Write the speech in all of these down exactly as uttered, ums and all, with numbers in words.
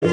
ขอ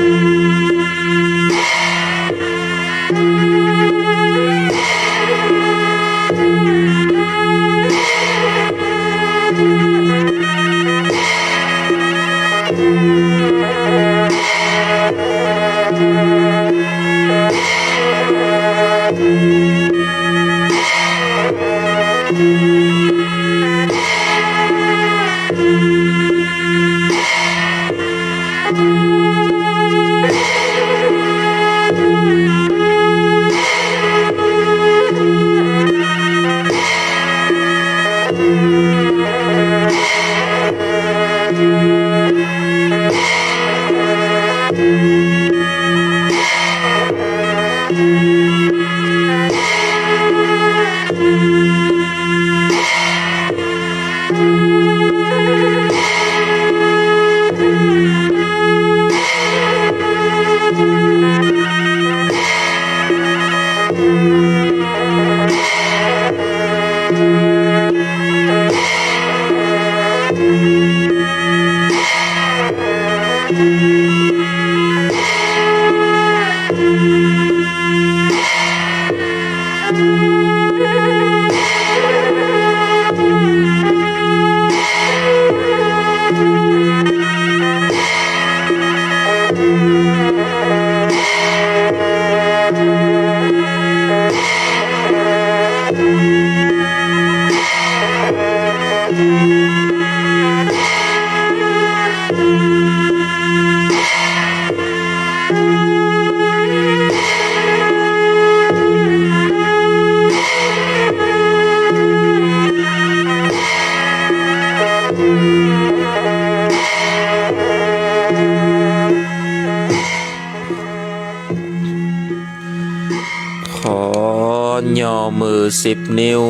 ย่อมือสิบนิ้ว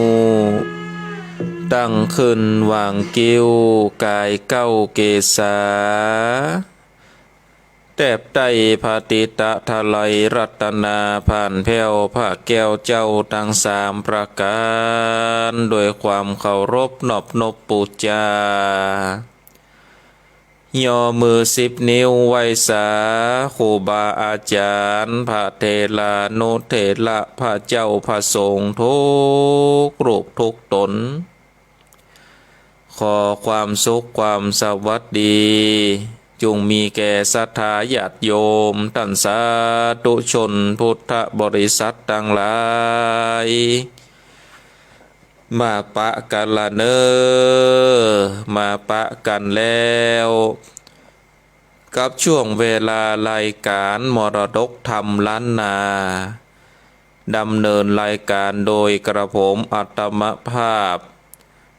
ตั้งขึ้นวางกิ้ว ก๋ายเก๊าเกศา แตบใต้พระติตะไตรรัตนา ผ่านแผ้วพระแก้วเจ้าตังสามประก๋าน โดยความเคารพนอบนบปู๋จา ย่อมือสิบนิ้วไหว้สาครูบาอาจ๋ารย์ พระเถรานุเถระ พระเจ้าพระสงฆ์ทุกรูปทุกต๋น ขอความสุขความสวัสดี จุ่งมีแก่ศรัทธาญาติโยม ต้านสาธุชนพุทธบริษัทตังหลาย มาปะกั๋นละเน่อ มาปะกั๋นแล้ว กับช่วงเวลารายก๋านมรดกธรรมล้านนา ดำเนินรายก๋านโดยกระผมอัตมภาพ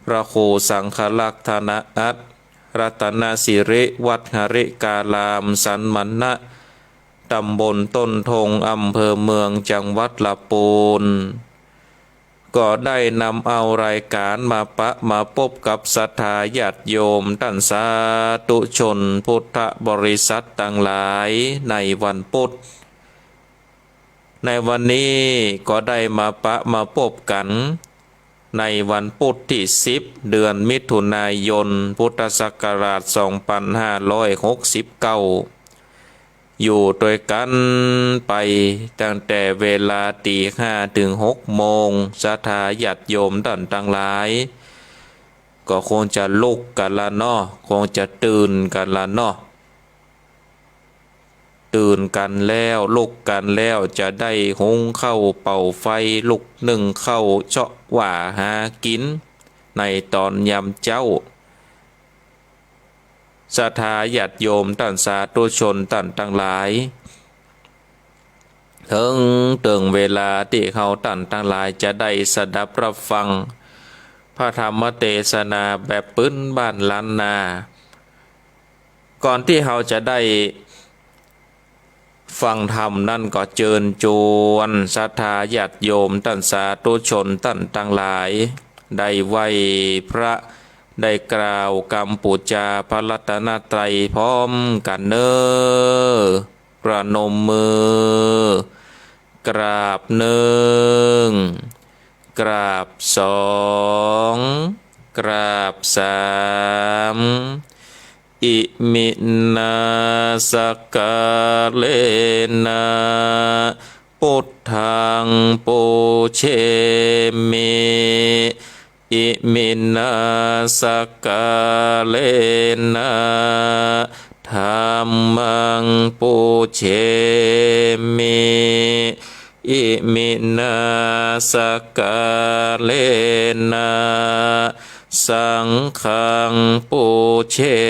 พระครูสังฆรักษ์ ธนอัตถ์ รัตนสิริ วัดหริการาม สันมณะ ตำบลต้นธง อำเภอเมือง จังหวัดละปูน ก็ได้นำเอารายก๋านมาปะมาปบกับศรัทธาญาติโยมต้านสาธุชนพุทธบริษัทตังหลายในวันปุธ ในวันนี้ก็ได้มาปะมาปบกั๋น ในวันปุธตี้สิบ เดือนมิถุนายน พุทธศักราช สองปันห้าร้อยหกสิบเก้า อยู่ตวยกั๋นไปตั้งแต่เวลาตี๋ห้าเถิงหกโมง ศรัทธาญาติโยมต้านตังหลาย ก็คงจะลุกกั๋นละเนาะ คงจะตื่นกั๋นละเนาะ ตื่นกั๋นแล้ว ลุกกั๋นแล้ว จะได้หุงข้าวเป่าไฟ ลุกนึ่งข้าวเซาะหว่าหากิ๋น ในต๋อนยามเจ๊า ศรัทธาญาติโยมต้านสาธุชนต้านตังหลาย เถิงเถิงเวลาตี้เฮาต้านตังหลายจะได้สดับรับฟังพระธรรมเตสนาแบบปื๊นบ้านล้านนา ก่อนตี้เฮาจะได้ ฟังธรรมนั้นก็เจิญจวนศรัทธาญาติโยมต้านสาธุชนต้านตังหลาย ได้ไหว้พระ ได้กล่าวกำปู๋จาพระรัตนตรัยพร้อมกั๋นเน่อ ประนมมือ กราบนึ่ง กราบสอง กราบสาม Iminā sakkārena buddhaṃ pūjemi. Iminā sakkārena dhammaṃ pūjemi. Iminā sakkārena saṅghaṃ pūjemi.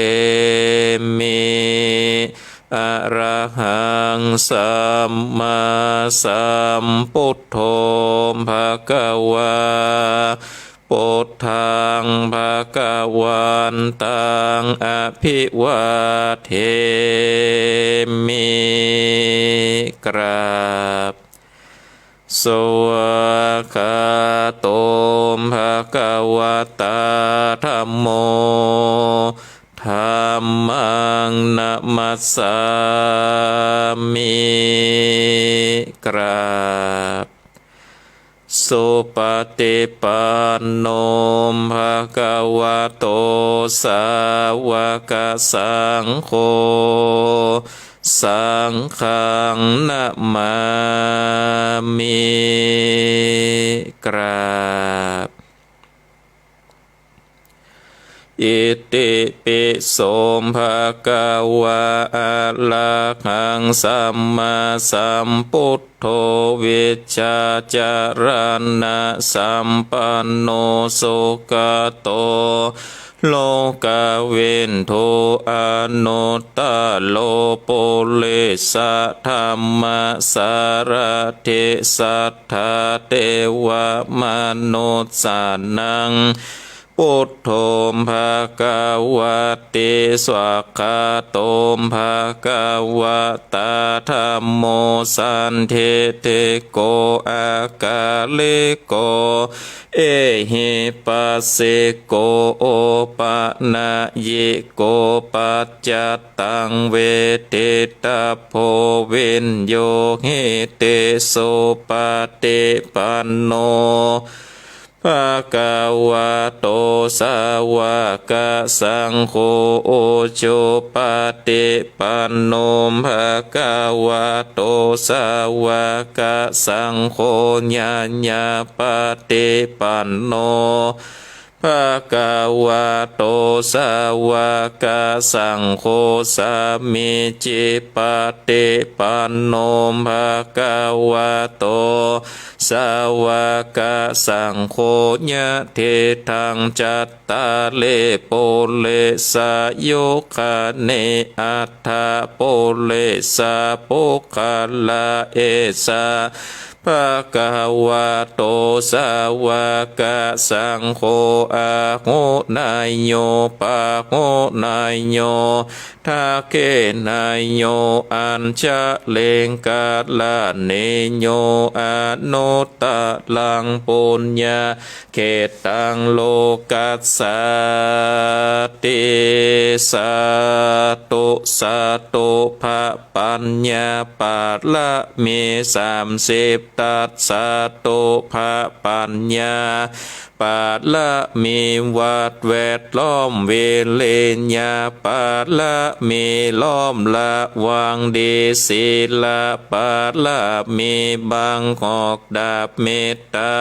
Arahaṃ sammāsambuddho bhagavā, buddhaṃ bhagavantaṃ abhivādemi. กราบ Svākkhāto bhagavatā dhammo, dhammaṃ namassāmi. กราบ Supaṭipanno bhagavato sāvakasaṅgho, saṅghaṃ namāmi. กราบ Itipiso bhagavā arahaṃ sammāsambuddho vijjācaraṇasampanno sugato lokavidū anuttaro purisadammasārathi satthā devamanussānaṃ buddho bhagavāti. Svākkhāto bhagavatā dhammo sandiṭṭhiko akāliko ehipassiko opanayiko paccattaṃ veditabbo viññūhīti. Supaṭipanno bhagavato sāvakasaṅgho, ujupaṭipanno bhagavato sāvakasaṅgho, ñāyapaṭipanno bhagavato sāvakasaṅgho, sāmīcipaṭipanno bhagavato sāvakasaṅgho, yadidaṃ cattāri purisayugāni aṭṭha purisapuggalā, esa bhagavato sāvakasaṅgho, āhuneyyo pāhuneyyo dakkhiṇeyyo añjalikaraṇīyo anuttaraṃ puññakkhettaṃ lokassāti. Sādhu sādhu. พระปัญญาบารมีสามสิบทัศ สาธุ พระปัญญาบารมี วัดแวดล้อม วิริยะบารมี ล้อมระวังดี ศีลบารมี บังหอกดาบ เมตตา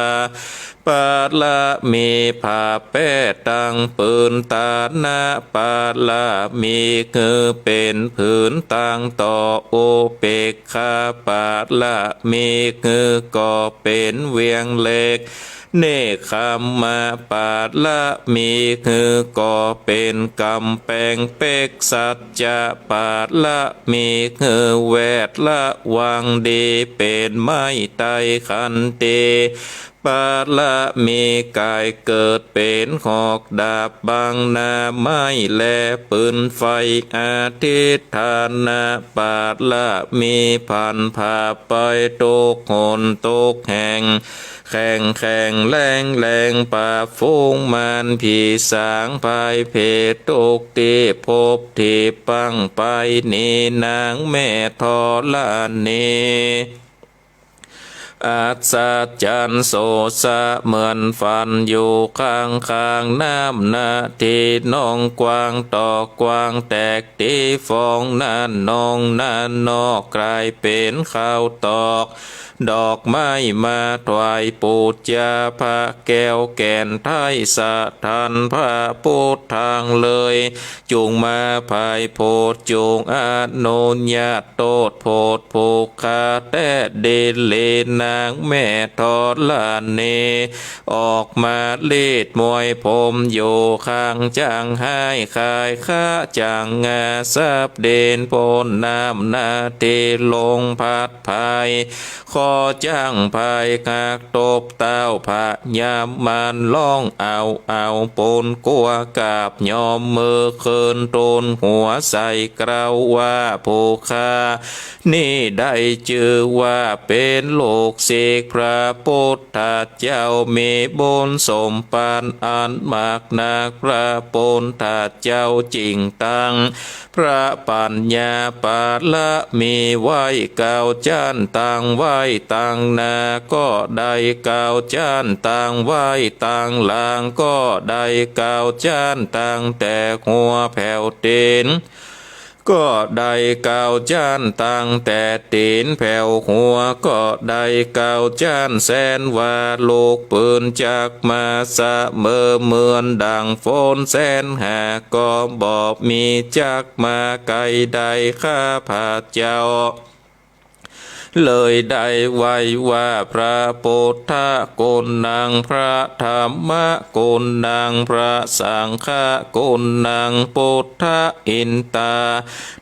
บารมี ผ้าแป้ตังปืน ตานะบารมี คือเป๋นผืนตังต่อ อุเปกขาบารมี คือก่อเป๋นเวียงเหล็ก เนกขัมมะบารมี คือก่อเป๋นก๋ำแปงเป๊ก สัจจะบารมี คือแวดระวังดี เป๋นไม้ไตรขันตี บารมี ก๋ายเกิดเป๋นหอกดาบ บังหน้าไม้แลปืนไฟ อธิฏฐานะบารมี ผันผ่าไปทุกหนทุกแห่ง แข็งแข็งแรงแรง ปราบฝูงมารผีสาง พ่ายแพ้ทุกตี้ พบตี้บั้งไป หนีนางแม่ธรณี บ อัศจรรย์โสดเสมือนฝันอยู่ข้างๆ น้ำนาที หนองกว้างตอกกว้างแตก ตี้ฟองนั้นหนองนั้นนอก กลายเป๋นข้าวตอก ดอกไม้มาถวายปู๋จา พระแก้วแก่นไทยสถาน พระพุทธทางเลย จุ่งมาไพโพธิ์ จุ่งอนุญาตโตษโผดผูกข้าแต๊ ดินเลนางแม่ธรณี ออกมาลีดมวยผมอยู่ข้าง จั่งฮ้ายขายข้า จั่งงาสับดิน โพนน้ำนาที ลงพัดไพ ขอจั่งไพหักตบเต้า พญามารร้องเอาเอา ปูนกั๋วกราบยอม มือขึ้นตูนหัวใส่ เกล้าว่าผู้ข้านี้ได้จื้อว่าเป๋นลูกศิษย์พระพุทธเจ้า มีบุญสมปานอันมากนัก พระพุทธเจ้าจึ่งตั้ง พระปัญญาปารมีไว้เก้าจั้น ตั้งไว้ตังหน้าก็ได้เก้าจั้น ตั้งไว้ตังหลังก็ได้เก้าจั้น ตั้งแต่หัวแผวตี๋นก็ได้เก้าจั้น ตั้งแต่ตี๋นแผวหัวก็ได้เก้าจั้น แสนว่าลูกปืนจักมาเสมอ เหมือนดั่งฝนแสนหา ก็บ่มีจักมาไกลได้ ข้าพเจ้าเลยได้ไหว้ว่า พระพุทธกุณัง พระธัมมกุณัง พระสังฆกุณัง พุทธอินตา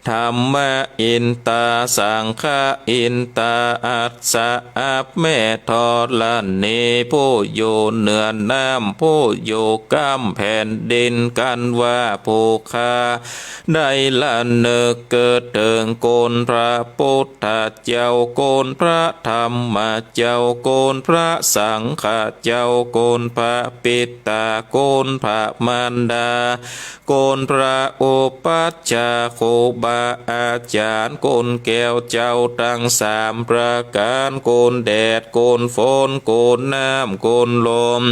ธัมมอินตา สังฆอินตา อัสสะ อับแม่ธรณี ผู้อยู่เหนือน้ำ ผู้อยู่ก้ำแผ่นดิน กันว่าผู้ข้าได้ระนึกเกิดเถิงคุณพระพุทธเจ้า คุณพระธัมมเจ้า คุณพระสังฆเจ้า คุณพระปิตตา คุณพระมารดา คุณพระอุปัชฌาย์ครูบาอาจ๋ารย์ คุณแก้วเจ้าตังสามประก๋าน คุณแดด คุณฝน คุณน้ำ คุณลม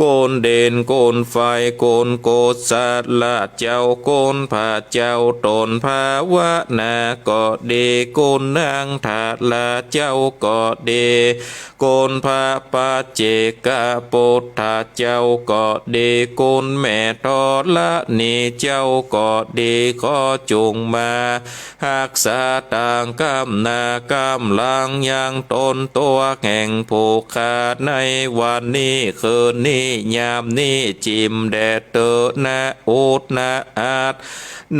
คุณดิน คุณไฟ คุณกุศลเจ้า คุณพระเจ้าต๋นภาวนาก็ดี คุณนางธาราเจ้าก็ดี คุณพระปัจเจกพุทธเจ้าก็ดี คุณแม่ธรณีเจ้าก็ดี ขอจุ่งมาฮักษาตางก้ำหน้าก้ำหลังยังต๋น ตั๋วแห่งผู้ข้าในวันนี้ คืนนี้ ยามนี้ จิ่มแดดเต๊อะ นะอุดนะอัด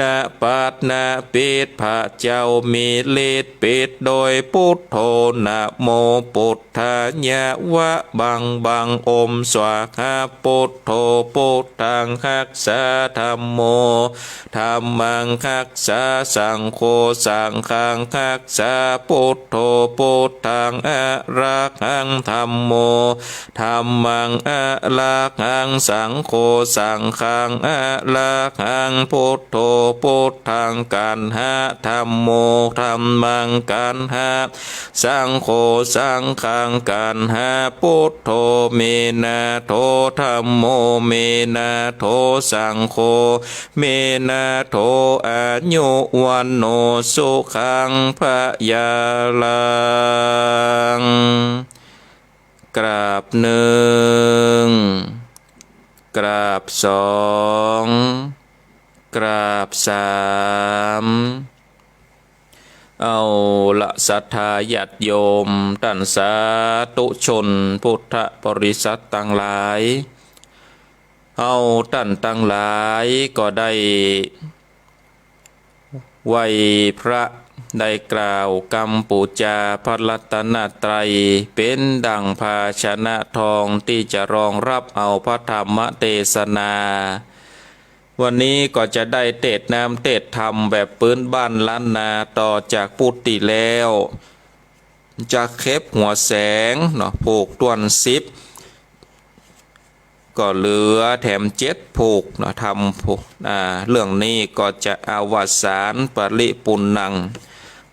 นะปัดนะปิด พระเจ้ามีฤทธิ์ปิดโดยพุทโธ นะโมปุทธายะ วะบังบัง อม สวาหา พุทโธ พุทธังฮักษา ธัมโม ธัมมังฮักษา สังโฆ สังฆังฮักษา พุทโธ พุทธัง อะระหัง ธัมโม ธัมมัง อะระหัง สังโฆ สังฆัง อะระหัง พุทโธ พุทธัง กัณหะ ธัมโม ธัมมัง กัณหะ สังโฆ สังฆัง กัณหะ พุทโธ เมนาโถ ธัมโม เมนาโถ สังโฆ เมนาโถ อายุ วัณโณ สุขัง พะยะลัง กราบนึ่ง กราบสอง กราบสาม เอาละศรัทธาญาติโยม ต้านสาธุชนพุทธบริษัทตังหลาย เฮาต้านตังหลายก็ได้ไหว้พระ ได้กล่าวกำปู๋จาพระรัตนตรัย เป๋นดั่งภาชนะทองตี้จะรองฮับเอาพระธรรมเตสนา วันนี้ก็จะได้เตสน์น้ำเตสน์ธรรมแบบปื๊นบ้านล้านนา ต่อจากปู๊ดตี้แล้ว จะเก็บหัวแสงเนาะ ผูกต้วนสิบ ก็เหลือแถมเจ็ดผูกเนาะ ธรรมผูก อ่า เรื่องนี้ก็จะอวสานปริปุณณัง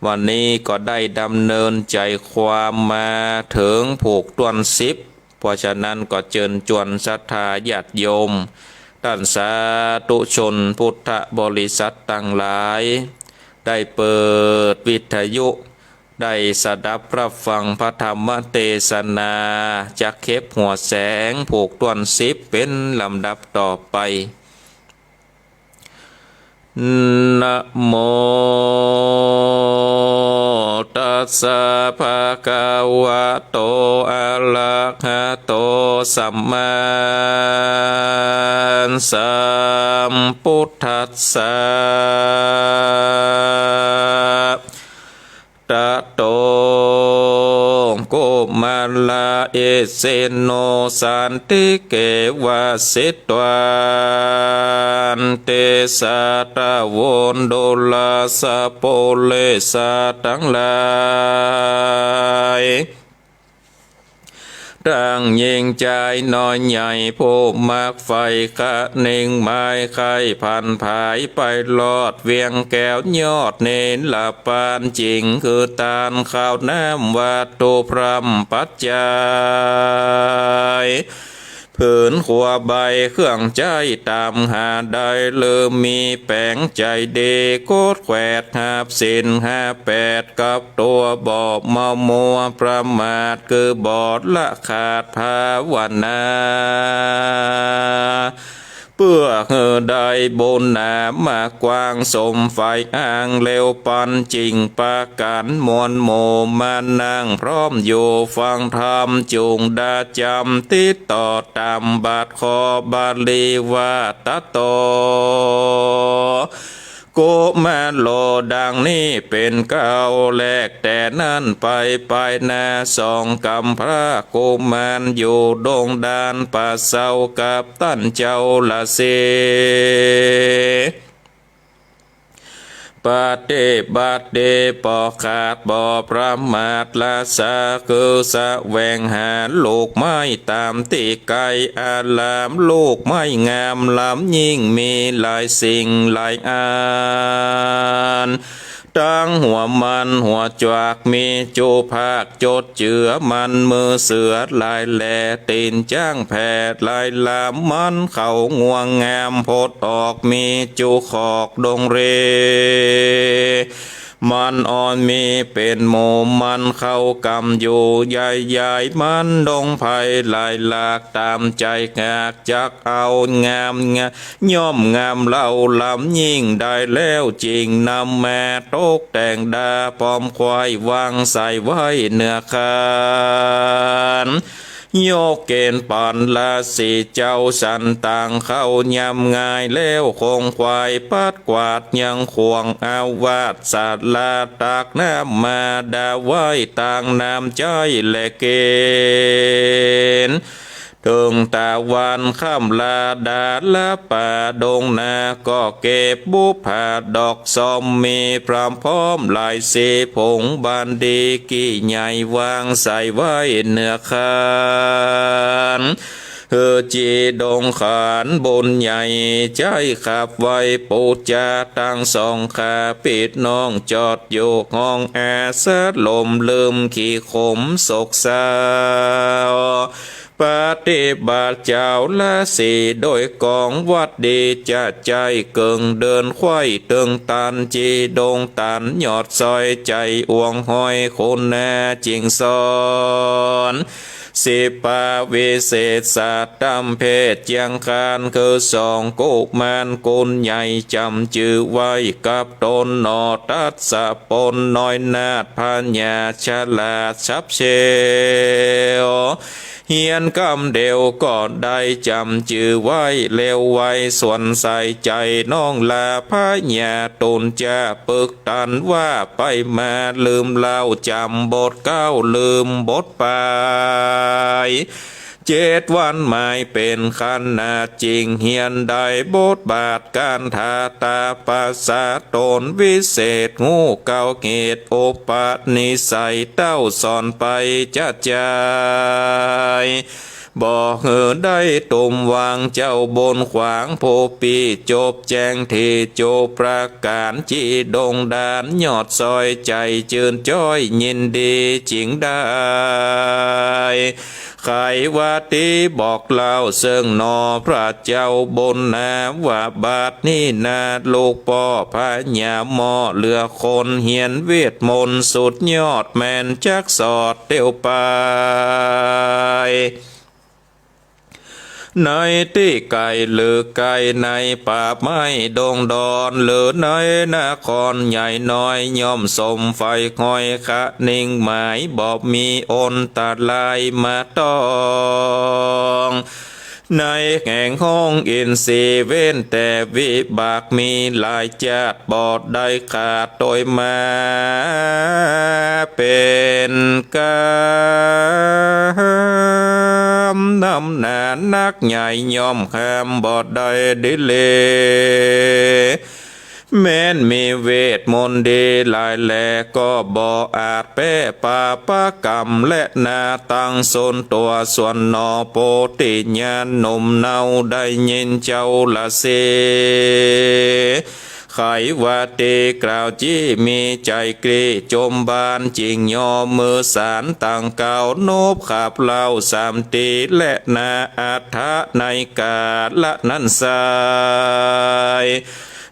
วันนี้ก็ได้ดำเนินใจ๋ความมาเถิงผูกต้วนสิบ เพราะฉะนั้นก็เจิญจวนศรัทธาญาติโยม ต้านสาธุชนพุทธบริษัทตังหลาย ได้เปิดวิทยุ ได้สดับรับฟังพระธรรมเตสนา จักเข็บหัวแสงผูกต้วนสิบเป๋นลำดับต่อไป นะโม ตัสสะ ภะคะวะโต อะระหะโต สัมมาสัมพุทธัสสะ ตะโต กุมารเอเสโน สันติเก วะสิตวา เตสะ ตะโว ดุลาสะ ปุเรสะตังหลาย ตังญิงจายน้อยใหญ่ ผู้มักใฝ่คะเน่งหมายใค่ผันผายไปรอด เวียงแก้วยอดเนรปานจิ่ง คือตานข้าวน้ำวัตถุพร่ำปัจจัย ผืนครัวใบเครื่องใจ๊ต๋ามหาได้ หรือมีแป๋งใจ๋ดี กดแขวดหาบศีลห้าแปดกับตั๋ว บ่มะมัวประมาท คือบ่ละขาดภาวนา เปื้อหื้อได้บุญหนามากว้างสมใฝ่อ้าง แล้วปันจิ่งปากั๋นมวลหมู่มานั่งพร้อมอยู่ฟังธรรม จุ่งดาจ๋ำติดต่อต๋ามบาทข้อบาลีว่า ตะโต กุมารโล ดังนี้เป๋นเก๊า แลแต่นั้นไป ปายหน้าสองกำพร้า กุมารอยู่ดงดานป่าเซากับต้านเจ้าราศี ปฏิบัติดี บ่ขาดบ่ประมาท ละสาคือแสวงหาลูกไม้ต๋ามตี้ไกล อารามลูกไม้งามล้ำยิ่ง มีหลายสิ่งหลายอัน ตังหัวมันหัวจวัก มีจุภาคจดเจือ มันมือเสือลายแหล ตี๋นจ๊างแผดลายลาม มันเขางวงงาม พดออกมีจุขอกดงเร มันอ่อนมีเป๋นหมู่ มันเข้ากำอยู่ใหญ่ใหญ่ มันดงไพรหลายหลาก ต๋ามใจ๋หากจักเอา งามงา ย่อมงามเล่าล้ำยิ่ง ได้แล้วจิ่งนำมาตกแต่งดา ป้อมควายวางใส่ไว้เหนือคาน ยกเก๋ณฑ์ปั๋นราศีเจ้าสันตางเข้ายำง่าย แล้วคงควายปัดกวาดยังข่วงอาวาสศาลา ตักน้ำมาดาไว้ตางน้ำใจ๊และเก๋ณฑ์ เถิงตะวันค่ำลาดาละป่าดงนา ก็เก็บบุปผาดอกส้ม มีพร้อมพร้อมหลายสี ผงบานดีกี่ใหญ่วางใส่ไว้เหนือคาน หื้อจีดงขานบุญใหญ่ ใจ๊ขับไหว้ปู๋จาตังสองข้าปี้น้อง จอดอยู่ห้องอาสาลม ลืมขี้ขมโศกเศร้า ปฏิบัติเจ้าราศีโดยกองวัดดี จะใจ๊เกิ่งเดินไขว้เถิงตัน จีดงตันยอดซอย ใจ๋อ่วงห้อยคุณนาจิ่งสอน สิบปาวิเศษสัตว์ต๋ามเพศเจียงคาน คือสองกุมารกุลใหญ่ จ๋ำจื้อไว้กับต๋นหน่อ ตัสสะปนน้อยนาถ พญาฉลาดฉับเฉียว เฮียนกำเดียวก็ได้จ๋ำจื้อไว้ แล้วไว้สวนใส่ใจ๋น้องลา พญาตุลจะปึกตันว่า ไปมาลืมเล่าจ๋ำบทเก๊า ลืมบทปาย เจ็ดวันหมายเป๋นขนาดจิ่ง เฮียนได้บทบาทก๋านถาตาปาสาต๋นวิเศษ ฮู้เก๊าเหตุอุปนิสัย เต้าสอนไปจะใจ๋ ป บ่หื้อได้ตุ้มวาง เจ้าบุญขวางผู้ปี้ จบแจ้งตี้จุประก๋าน จี้ดงดานยอดซอย ใจ๋จื้นจ้อยยินดีจิ่งได้ ใค่ว่าตี้บอกเล่าเซิ่งหนอ พระเจ้าบุญนา ว่าบัดนี้นา ลูกป้อพญาหม้อ เหลือคนเฮียนเวทมนต์ สุดยอดแม่นจักสอดเตียวไป ในตี้ไก๋หรือใก้ ในป่าไม้ดงดอน หรือในนครใหญ่น้อย ย่อมสมใฝ่คอยคะนิ่งหมาย บ่มีอันตรายมาต้อง ในแห่งห้องอินทรีย์ เว้นแต่วิบากมีหลายจาติ บ่ได้ขาดโตยมา เป๋นกำ นำหนานักใหญ่ ย่อมแคมบ่ได้ดีเล แม้นมีเวทมนต์ดีหลายแล ก็บ่อาจแป๊ปาปกรรมแลนา ตังส่วนตั๋วส่วนหนอ โปธิญาณหนุ่มเนา ได้ยินเจ้าราศี ไขว่าตี้กล่าวจี้ มีใจ๋กรี้จมบาน จิ่งย่อมือสาน ตั้งเกล้านบขับเล่าสามตี้ แลนา อัฏฐะในก๋าละนั้นไส้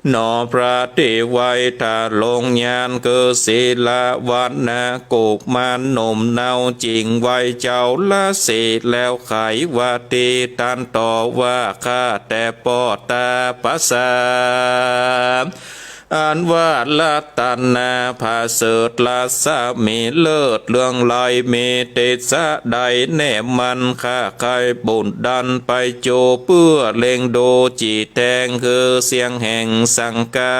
หนอพระตี้ไหว้ถ้าลงญาณ คือสีลวัณณะกุมารหนุ่มเนา จิ่งไหว้เจ้าราศี แล้วไขว่าตี้ตันต่อว่า ข้าแต่ป้อตาประสา อันว่ารัตนาผาเสริฐ รัศมีเลิศเรืองไล มีติดสะใดแน่มัน ข้าใค่บุญดันไปจูเปื้อเล็งดู จีแตงคือเสียงแห่งสังกา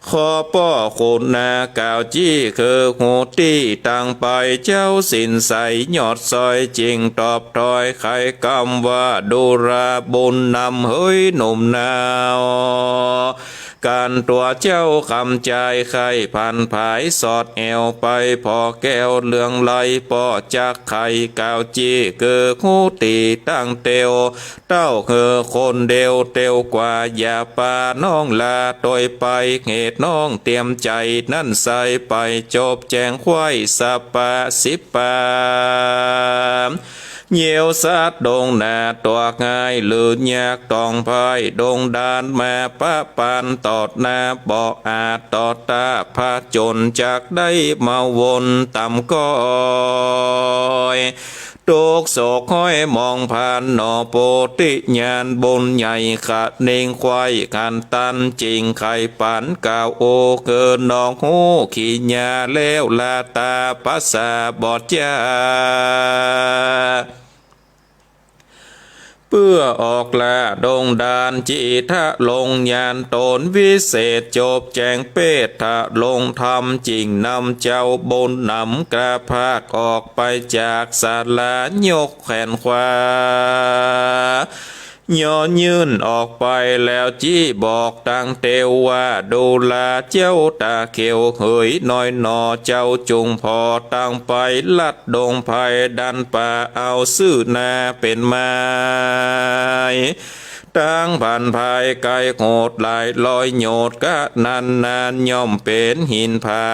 ขอป้อคุณนาเกล้าจี้ คือฮูตี้ตังไป เจ้าสินใสยอดซอย จิ่งตอบถ้อยไขกำว่า ดูราบุญนำเหยหนุ่มเนา ก๋านตั๋วเจ้ากำจาย ไข้ผันผายสอดแอวไป ผ่อแก้วเรืองไล ป้อจักไขเกล้าจี้ คือฮูตี้ตังเตียว เต้าหื้อคนเดียวเตียวกว่า อย่าปาน้องลาโตยไป เหตุน้องเตียมใจ๋นั้นไส้ ไปจบแจ้งไขว้สัปปะสิบปา เยียวสัตว์ดงหนาตั๋วง่าย หรือยากต้องพายดงดานมา ปะปานตอดหน้าบ่อาจ ต่อตาผจญจักได้มาวนต่ำก้อย ทุกข์โศกห้อยมองผ่านหนอ โปธิญาณบุญใหญ่คะนิ่งไขว้ขันตัน จิ่งไขปันกล่าวโอ คือน้องฮู้ขี้หญ้าแล้วละตาประสาบอดจ้า เปื้อออกละดงดาน จิทะลงญาณต๋นวิเศษ จบแจ้งเปทะลงธรรม จิ่งนำเจ้าบุญนำกระพากออกไปจากศาลา ยกแขนขวา ย่อยื่นออกไปแล้วจี้บอกตังเตียวว่า ดูราเจ้าต๋าเขียวเหยน้อยหนอ เจ้าจุ่งผ่อตังไปลัดดงไพร ดันป่าเอาซื่อนาเป๋นไม้ ตังผันผายไก๋โหดหลายร้อยโยชน์ กะนั้นนานย่อมเป๋นหินผา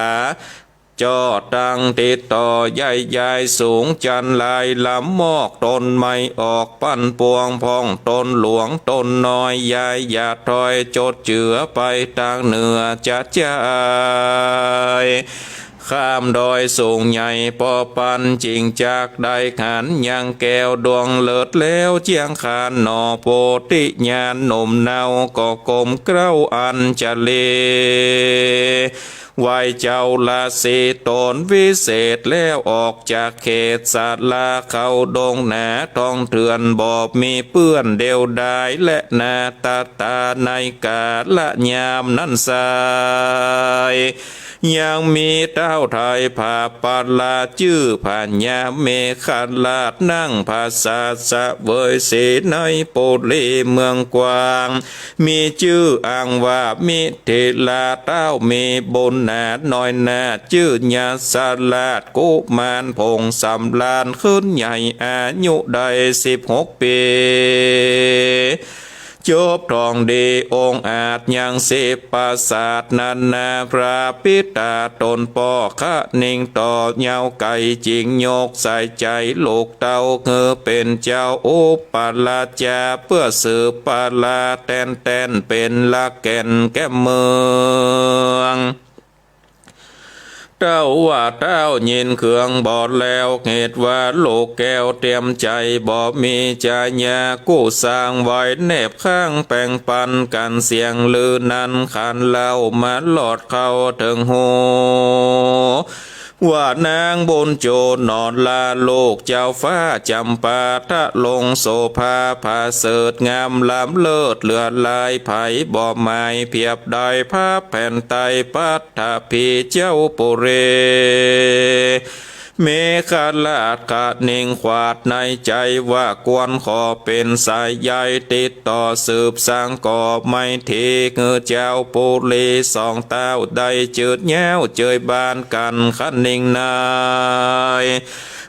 จ่อตังติดต่อใหญ่ยายสูง จันทร์ลายลำมอก ต้นไม้ออกปันปวง พ่องต้นหลวงต้นน้อย ยายอย่าถอยจดเจือไปตางเหนือจะจาย ข้ามดอยสูงใหญ่ปอปัน จิ่งจักได้หันยังแก้วดวงเลิศแล้ว เจียงคานหนอ โพธิญาณหนุ่มเนา ก็ก้มเกล้าอัญชลี ไหว้เจ้าราศีต๋นวิเศษ แล้วออกจากเขตศาลา เข้าดงหนาท่องเถื่อน บ่มีเปื้อนเดียวดาย และนาตาตาในกาละยามนั้นไส้ ยังมีเต้าไทยผาประหลาดจื้อพญาเมขราช นั่งผาสาทเสวยเสนยปุรีเมืองกว้าง มีจื้ออ้างว่ามิถิลา เต้ามีบุญหนาน้อยหนา จื้อยาสราชกุมารผงสำราญ ขึ้นใหญ่อายุได้สิบหกปี๋ จบท่องดีองอาจยังสิบประสาทนานา พระปิตาต๋นป้อคะนิงต่อเยาว์ไกล จึงยกใส่ใจ๋ลูกเต้า หื้อเป๋นเจ้าอุปราชา เปื้อสืบปราแตนแตน เป๋นหลักแก่นแก้มเมือง เต้าว่าเต้ายินเคืองบ่แล้ว เหตุว่าลูกแก้วเตียมใจ๋บ่มีจายา กู้สร้างไว้แนบข้างแป่งปันกั๋น เสียงลือนั้นขานเล่ามาลอดเข้าเถิงหู ว่านางบุญจูหนอลาลูกเจ้าฟ้าจ๋ำปาทะลงโสภาผาเสริฐงามล้ำเลิศเหลือหลาย ใผบ่หมายเผียบได้พระแผ่นไตรปัตถภีเจ้าปุรี เมขราชคะนิงขวาดในใจ๋ว่าควรขอเป๋นสายใยติดต่อสืบสานก่อไมตรี หื้อเจ้าปุรีสองเต้าได้จืดยาวเจยบานกั๋นคะนิงนาย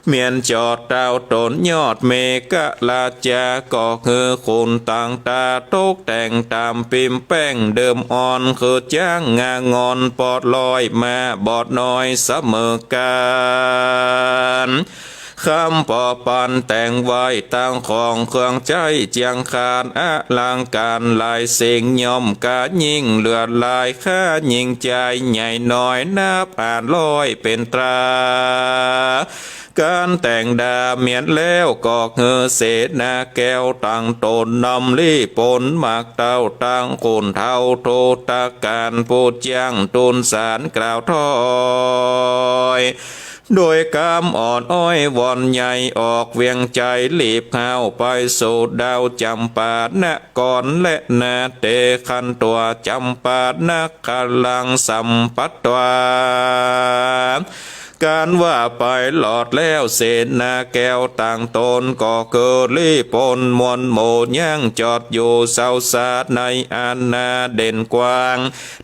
เมียนจอดเต้าต๋นยอดเมขราชา ก็หื้อขุนต่างต๋าตกแต่งต๋ามปิมแป้งเดิมอ่อน คือจ๊างงางอนปอดลอยมาบอดน้อยเสมอกั๋น ค่ำปอปันแต่งไว้ตั้งของเครื่องใจ๊เจียงคานอลังก๋านหลายสิ่ง ย่อมกายิ่งเหลือหลาย ค่ายิ่งใจ๋ใหญ่น้อยนับห้าร้อยเป๋นตรา ก๋านแต่งดาเมียนแล้วก็หื้อเสนาแก้วตังต๋นนำลี้ปนหมากเต้าตังขุนเฒ่าโทตก๋านผู้จ้างตูนสารกล่าวถ้อย โดยกำอ่อนอ้อยวอนใยออกเวียงใจ๋ รีบเข้าไปสู่ดาวจ๋ำปานคร และนาเตขันตั๋วจ๋ำปานครังสัมปัตตวา ก๋านว่าไปหลอดแล้วเสนาแก้วตังต๋นก็คือลี้ปนมวลหมู่ยังจอดอยู่เซาซาในอาณาเด่นกว้าง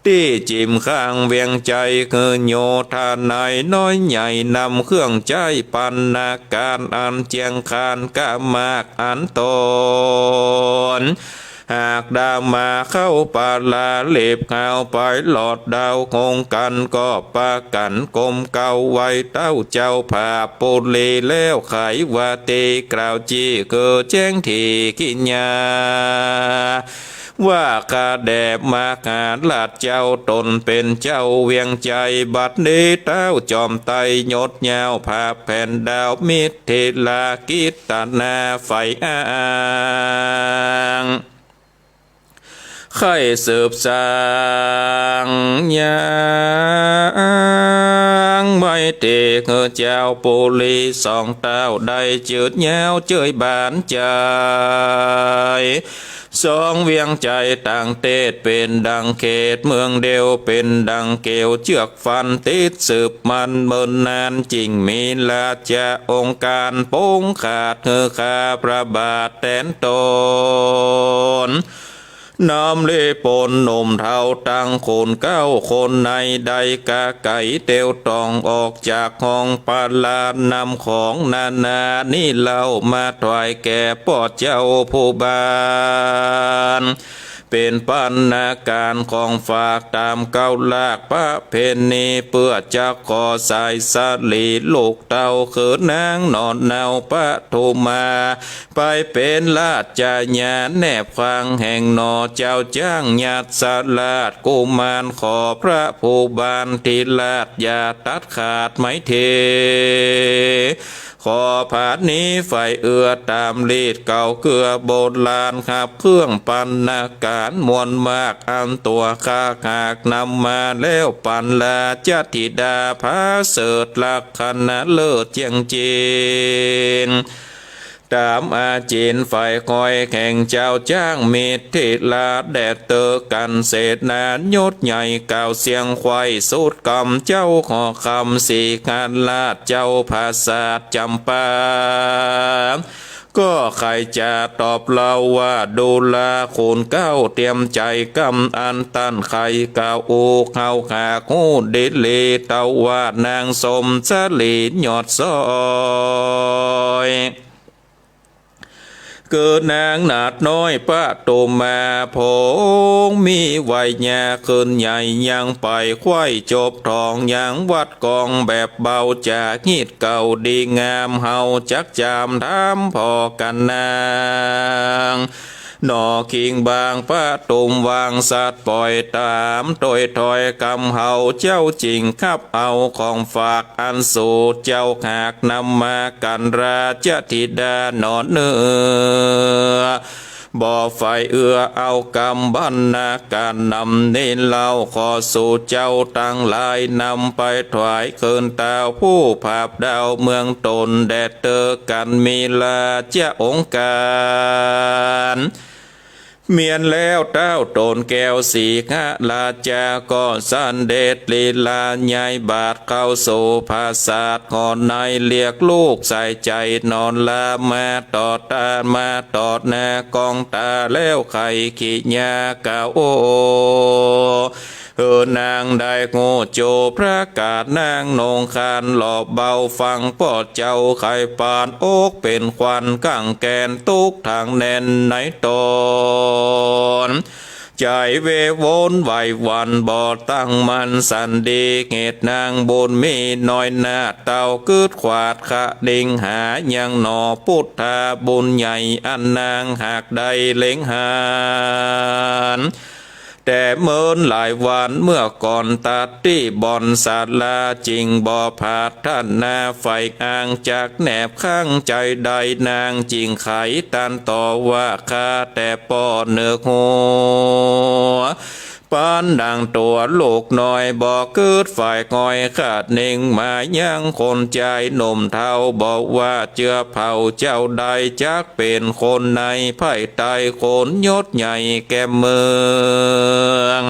ตี้จิ่มข้างเวียงใจ๋ คือโยธาในน้อยใหญ่นำเครื่องใจ๊ปัณณาก๋ารอันเจียงคานก้ามากอันต๋น หากดามาเข้าปาลา รีบเข้าไปหลอดดาวคงกั๋น ก็ปากั๋นกรมเกล้าไหว้เต้าเจ้าผาปุรีแล้ว ไขว่าตี้กล่าวจี้คือแจ้งถี่กิญญา ว่าข้าแด่มหาราชเจ้าต๋นเป๋นเจ้าเวียงใจ๋ บัดนี้เต้าจอมไตรยศยาวผาแผ่นดาวมิถิลากิตนาใฝ่อ้าง ใค่สืบสานยังไมตรี หื้อเจ้าปุรีสองเต้าได้จืดยาวเจยบานใจ๋ สองเวียงใจ๋ต่างเตศเป๋นดังเขต เมืองเดียวเป๋นดังเกลียว เจื้อกฟันติดสืบมันเมินนาน จึ่งมีราชองค์ก๋านปงขาด หื้อข้าพระบาทแตนต๋น น้อมลี้ปนหนุ่มเฒ่าตังขุนเกล้าคนใน ได้ก๋าไก๋เตียวต่องออกจากห้องปาลา นำของนานานี้เล่ามาถวายแก่ป้อเจ้าผู้บ้าน เป๋นปัณณาก๋ารของฝากต๋ามเกล้าลากประเพณี เปื้อจะขอสายสะหลีลูกเต้า คือนางหนอนเนาปทุมา ไปเป๋นราชญาแนบข้างแห่งหน่อ เจ้าจ๊างยัสราชกุมาร ขอพระผู้บานทิราชอย่าตัดขาดไมตรี ขอผานี้ใฝ่เอื้อต๋ามลีดเก่าเกื้อโบราณ หับเครื่องปัณณาก๋ารมวลมาก อันตั๋วข้าหากนำมาแล้วปั๋นราชธิดา ผาเสริฐลักขณะเลิศเจียงจิน ต๋ามอาจิณ ฝ่ายคอยแห่งเจ้าจ๊างมิถิลา แด่เตอกั๋นเสนา ยศใหญ่กล่าวเสียงไขว้ สุดกำเจ้าขอคำ สิงหราชเจ้าผาสาทจ๋ำปา ก็ใค่จะตอบเล่าว่า ดูราขุนเกล้าเตียมใจ๋กำอันต้านใค่กล่าวอู้ เฮาหากฮู้ดีหลี เต้าว่านางสมสลียอดซ้อย เกิดนางนาฏน้อยปทุมมา ผงมีวัยยาขึ้นใหญ่ ยังไปไขว้จบทอง ยังวัดกองแบบเบา จ๋าฮิตเก่าดีงาม เฮาจักจามถามผ่อกั๋นนาง หน่อคิงบางปทุม วางสัตย์ป่อยต๋าม โตยถอยกำเฮา เจ้าจึงฮับเอาของฝาก อันสูเจ้าหากนำมากั๋น ราชธิดาหนอเน่อ บ่ใฝ่เอื้อเอากำบรรณาก๋านนำ นี้เล่าขอสูเจ้าตังหลาย นำไปถวายคืนเต้าผู้ผาบดาวเมืองต๋น แด่เตอกั๋นมีราชองค์ก๋าน เมียนแล้วเต้าต๋นแก้วสิงหราชา ก็สันเด็จลีลา ย้ายบาทเข้าสู่ผาสาท หอในเรียกลูกใส่ใจ๋ หนอลามาต่อต๋า มาต่อหน้ากองต๋า แล้วใค่กิริยากล่าว หื้อนางได้ฮู้โจ้ ประกาศนางนงครานหล่อเบา ฟังป้อเจ้าใค่ปาน อกเป๋นขวัญกั๋งแก่น ตุ๊กข์ทางแน่นในต๋น ใจ๋เววนไหวหวั่น บ่ตั้งมั่นสันดี เหตุนางบุญมีน้อยนาฏ เต้ากึ๊ดขวาดคะนิงหา ยังหน่อปุทธาบุญใหญ่ อันนางหากได้เล็งหัน แต่เมินหลายวันเมื่อก่อน ตัดตี้บ่อนศาลา จึงบ่ผาดถนา ใฝ่อ้างจักแนบข้างใจ๋ใด นางจึงไขตันต่อว่า ข้าแต่ป้อนึกฮู้ ปานดังตั๋วลูกน้อย บ่กึ๊ดฝ่ายคอยคะนิง มายังคนใจ๋หนุ่มเฒ่า บ่ว่าเจื้อเผ่าเจ้าใด จักเป๋นคนในไพร่ใต้ คนยศใหญ่แก่เมือง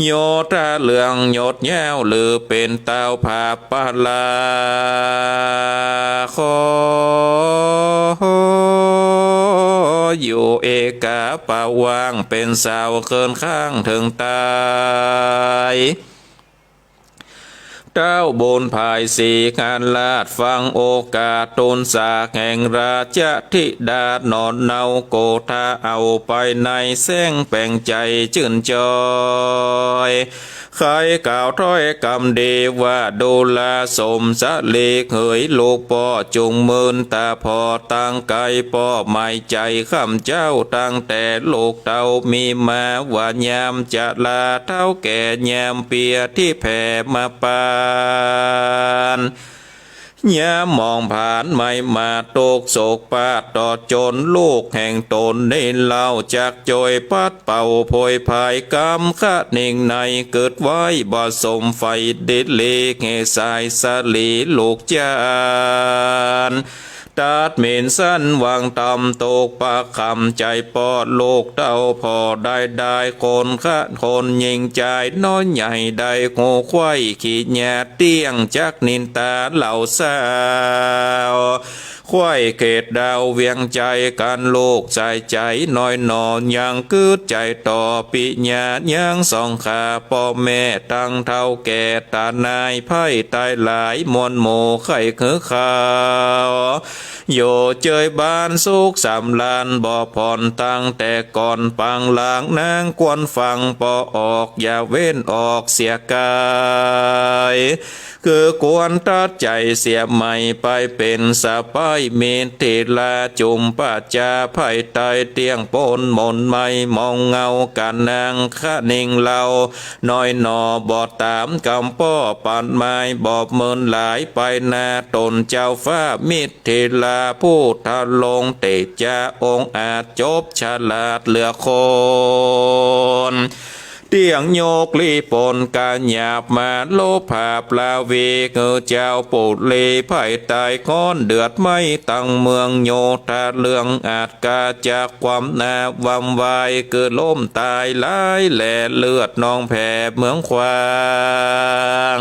ยศเหลืองยศยาว หรือเป๋นเต้าผาบปาลา ขออยู่เอกาปะวาง เป๋นสาวเคินข้างเถิงต๋าย เต้าบุญภายสิงหราช ฟังโอกาสทูลสาแห่งราชธิดา หนอเนาโกธา เอาไปในแสงแป๋งใจ๋จื้นจอย ใค่กล่าวถ้อยกำดีว่า ดูราสมสลี เหยลูกป้อจุ่งมืนต๋าผ่อ ตั้งใก้ป้อหมายใจ๋ข้ำเจ้า ตั้งแต่ลูกเต้ามีมา ว่ายามจะลาเฒ่าแก่ ยามเปียตี้แผ่มาปาน ยามมองผ่านไหม้มา ตุ๊กข์โศกปาดต่อจน ลูกแห่งต๋นนี้เล่า จักจ้วยปัดเป่าโผยภัย กำคะนิงในกึ๊ดไว้ บ่สมใฝ่ดีหลี เหตุสายสลีลูกจาน ตัดหมิ่นสันหวังต่ำ ตุ๊กข์ปะคำใจ๋ป้อ ลูกเต้าผ่อได้ได้คนคะ คนยิ่งใจ๋น้อยใหญ่ ได้ฮู้ไขว้กิริยาเตี้ยง จักนินตาเหล่าสาว ไขว้เขตดาวเวียงใจ๋กั๋น ลูกใส่ใจ๋น้อยหนอ ยังกึ๊ดใจ๋ต่อปิญญา ยังสองข้าป้อแม่ ตังเฒ่าแก่ต๋านาย ไพร่ใต้หลายมวลหมู่ ใค่หื้อเขา อยู่เจยบ้านสุขสำราญบ่ผ่อน ตั้งแต่ก่อนปางหลัง นางควรฟังป้อออก อย่าเว้นออกเสียก๋าย คือควรตัดใจ๋เสียใหม่ ไปเป๋นสะใภ้มิถิรา จุ่มปาจาไพร่ใต้ เตี้ยงป๊นหม่นไหม้ มองเงาก๋านนางคะนิงเล่า น้อยหนอบ่ต๋ามกำป้อ ปัดไม้บ่เมินหลาย ไปหน้าต๋นเจ้าฟ้ามิถิรา ผู้ทรงเตจาองอาจ จบฉลาดเหลือคน เต เตี้ยงโยกลี้ป๋นก๋าหยาบมา ลบผาปลาวี หื้อจาวปุรี ไพร่ใต้ฮ้อนเดือดไหม้ ตังเมืองโยธาเรือง อาจก๋าจักความหนาววำวาย เกิดล้มต๋ายหลายแล เลือดนองแผ่เมืองขวาง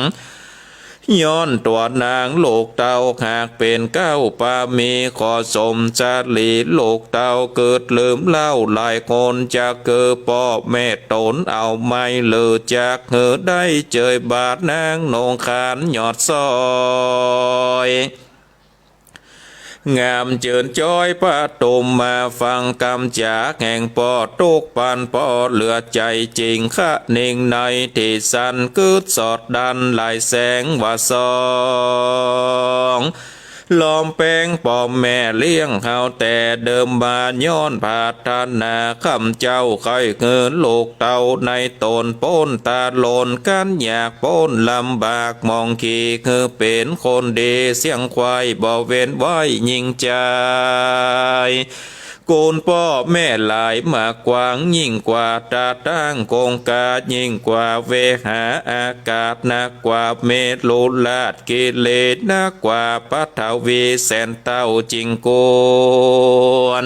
ย้อนตั๋วนางลูกเต้า หากเป๋นเก๊าปามี ขอสมสลีลูกเต้า เกิดลืมเล่าหลายคน จักคือป้อแม่ต๋นเอาไม้ หรือจักหื้อได้เจยบาท นางนงขานยอดซอย งามเจิญจ้อยปทุมมา ฟังกำจ๋าแห่งป้อ ตุ๊กปันป้อเหลือใจ๋ จิ่งคะนิงในตี้สัน กึ๊ดสอดดันหลายแสงว่าสอง ล้อมแป้งป้อแม่เลี้ยงเฮาแต่เดิมมา ย้อนผาถนาข้าเจ้า ใค่หื้อลูกเต้าในต๋น ป๊นต๋าลอนก๋านยาก ป๊นลำบากหมองขี้ หื้อเป๋นคนดีเสี้ยงควาย บ่เว้นไหว้ยิ่งใจ๋ กูลป้อแม่หลายมากกว้าง ยิ่งกว่าต๋าตั้งกงก๋า ยิ่งกว่าเวหาอากาศ นักกว่าเมรุราชกิเลส นักกว่าปฐวีแสนเต้า จิ่งกวน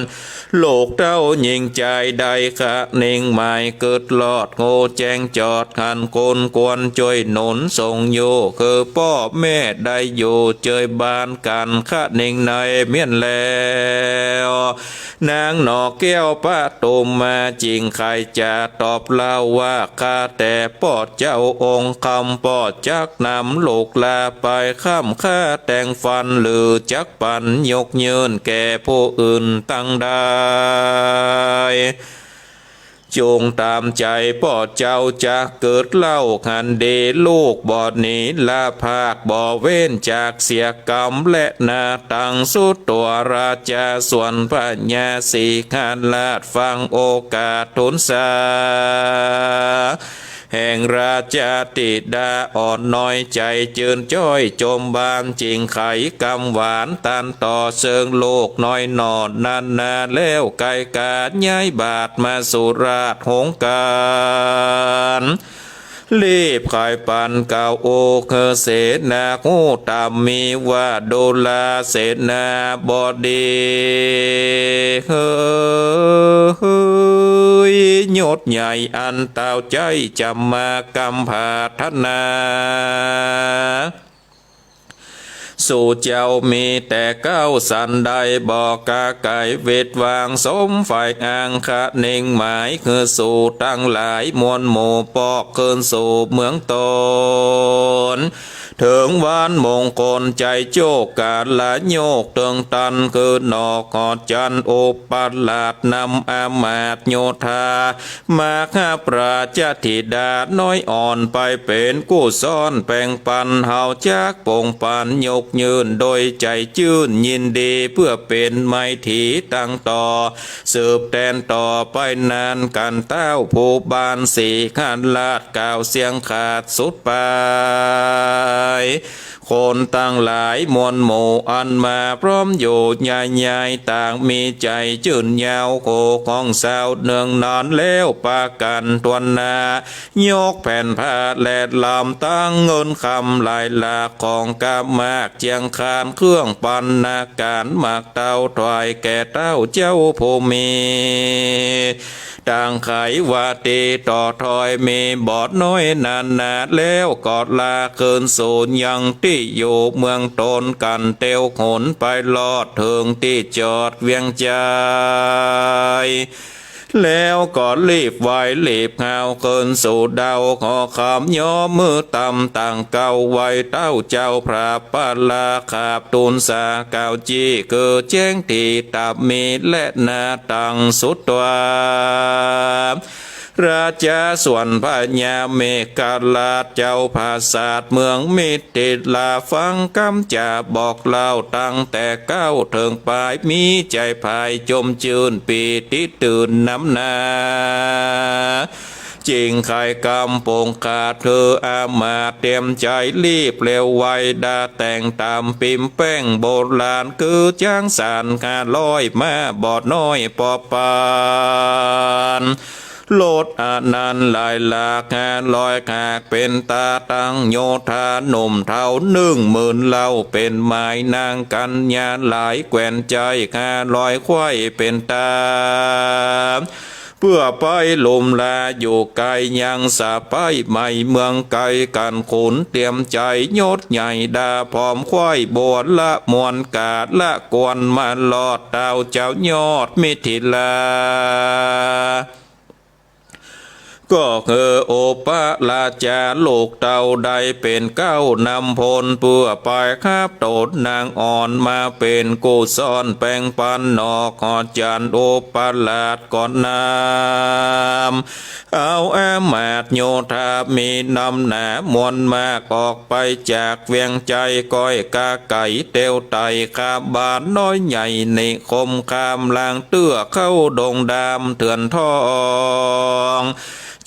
ลูกเต้ายิ่งใจ๋ได้คะนิงหมาย กึ๊ดรอดโง่แจ้งจอด หันคนควรจ้วยหนุนส่งอยู่ คือป้อแม่ได้อยู่เจยบานกั๋น คะนิงในเมี้ยนแล้ว นางหน่อแก้วปทุมมา จิ่งใค่จะตอบเล่าว่า ข้าแต่ป้อเจ้าองค์คำ ป้อจักนำลูกลาไป ค่ำค่าแต่งฟัน หรือจักปันยกยื่นแก่ผู้อื่นตังใด จุ่งต๋ามใจ๋ป้อเจ้าจักเกิดเล่า หันดีลูกบ่หนีละพาก บ่เว้นจากเสียกำ และนาตังสุดตั๋ว ราจาส่วนพญาสิงหราช ฟังโอกาสทูลสา แห่งราชธิดาอ่อนน้อยใจ๋ เจิญจ้อยจมบาน จิ่งไขกำหวานตันต่อ เซิงลูกน้อยหน่อนั้นนา แล้วไกก๋าย้ายบาทมาสู่ราชหงส์ก๋าร รีบไขปันเก่าโอ หื้อเสนาฮู้ต๋ามมีว่า ดูราเสนาบดี เฮ้ย ยศใหญ่อันเต้าใจ๊จ๋ำมากำผาถนา สู่เจ้ามีแต่เก๊าสันใด บ่กาไก๋เวทวางสมใฝ่อ้าง คะนิงหมายหื้อสู่ตังหลายมวลหมู่ ปอกคืนสู่เมืองต๋น เถิงวันมงคลใจ๋โจกกาละโยก เถิงตันคืนหนอกหอดจันทร์อุปราช นำอำมาตย์โยธา มาฮับราชธิดาน้อยอ่อน ไปเป๋นกู้ซ้อนแป่งปัน เฮาจักปงปันยกยื่น โดยใจ๋จื้นยินดี เปื้อเป๋นไมตรีตังต่อ สืบแตนต่อไปนาน กั๋นเต้าผู้บ้านสิงหราช กล่าวเสียงขาดสุดปาย คนตังหลายมวลหมู่อันมาพร้อมอยู่ ยายยายต่างมีใจ๋จื้นยาว โขของเศร้าเนืองนานแล้ว ปากั๋นตวนหน้า ยกแผ่นผ้าแลดลำ ตังเงินคำหลายหลาก ของกะมากเจียงคาน เครื่องปัณณาก๋าร หมากเต้าถวายแก่เต้าเจ้าผู้มี ตังไขว่าตี้ต่อถอย มีบ่อน้อยนานา แล้วก็ลาคืนสู่ยังตี้อยู่เมืองต๋น กั๋นเตียวหนไปลอดเถิงตี้จอดเวียงใจ๋ แล้วก็รีบไหว้รีบฮาวคืนสู่เดา ขอคำย้อมมือตำต่างเก่า ไหว้เต้าเจ้าพระปาลา ขาบทูลสาเก่าจี้ คือแจ้งตี้ต๋ามมีและนาตังสุดตั๋ว ราชาส่วนพญาเมขราช เจ้าผาสาทเมืองมิถิลา ฟังกำจ๋าบอกเล่าตั้งแต่เก๊าเถิงปาย มีใจ๋ผายจมจื้นปีติตื่นนำหน้า จิ่งไขกำปงขาด คืออำมาตย์เตรียมใจ๋รีบเร็วไว ดาแต่งต๋ามปิมแป้งโบราณ คือจ๊างสารห้าร้อย ม้าบ่อน้อยปอปาน รถอันนั้นหลายหลากห้าร้อยหาก เป๋นต๋าตังโยธา หนุ่มเฒ่านึ่งหมื่นเล่า เป๋นหมายนางกัญญาหลาย แควนใจ๊ห้าร้อยไขว้เป๋นต๋า เปื้อไปลุ่มลาอยู่ไก๋ ยังสะใป๊ไหม้เมืองไก๋ กั๋นขุนเตรียมใจ๋ยศใหญ่ดา ผอมไขว้บัวละมวล ก๋าละกวนมารอด เต้าเจ้ายอดมิถิลา ก็คือโอปะราชาลูกเต้า ได้เป๋นเก๊านำพล เปื้อไปฮับตนนางอ่อน มาเป๋นกุศลแป่งปัน นอกหอจันทร์โอปราชก็นำ เอาอำมาตย์โยธามีนำหนามวลมาก ออกไปจากเวียงไจ้ ก้อยกาไก๋เตียวไต่ ข้ามบ้านน้อยใหญ่นิคม ข้ามล่างเตื้อเข้าดงดำเถื่อนทอง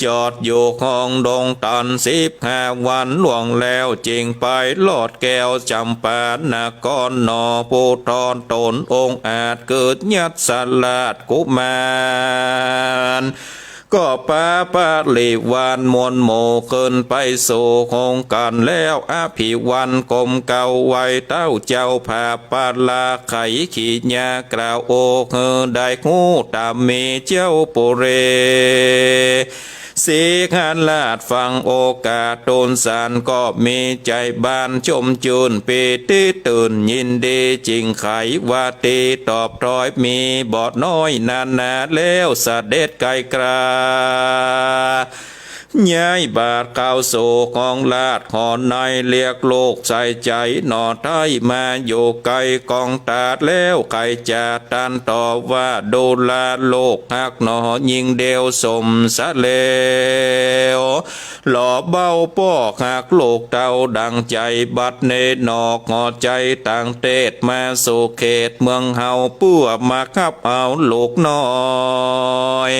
จอดอยู่ห้องดงตันสิบห้าวัน ล่วงแล้วจึงไปลอดแก้วจ๋ำปานคร หนอผู้ทอดตนองอาจเกิดยัสราชกุมาร ก็ปาปริวารมวลหมู่ขึ้นไปสู่หงส์กั๋น แล้วอภิวันก้มเก้าไหว้เต้าเจ้า ผาปาลาไขขีญากล่าวโอ หื้อได้ฮู้ต๋ามมีเจ้าปุเรศ สีหราชฟังโอกาสทูลสาร ก็มีใจ๋บานชมจื้น ปีติตื่นยินดี จึงไขวาตีตอบถ้อย มีบ่น้อยนานา แล้วเสด็จไก๋กล้า ย้ายบาทเข้าสู่ห้องราชหอใน เรียกลูกใส่ใจ๋หน่อไท้ มาอยู่ใก้กองตราด แล้วใค่จะตรัสตอบว่า ดูราลูกฮักหนอ ยิ่งเดียวสมสะเลว หล่อเบ้าป้อฮักลูกเต้าดั่งใจ๋ บัดนี้หนอหอใจ๋ต่างเตศ มาสู่เขตเมืองเฮา เปื้อมาฮับเอาลูกน้อย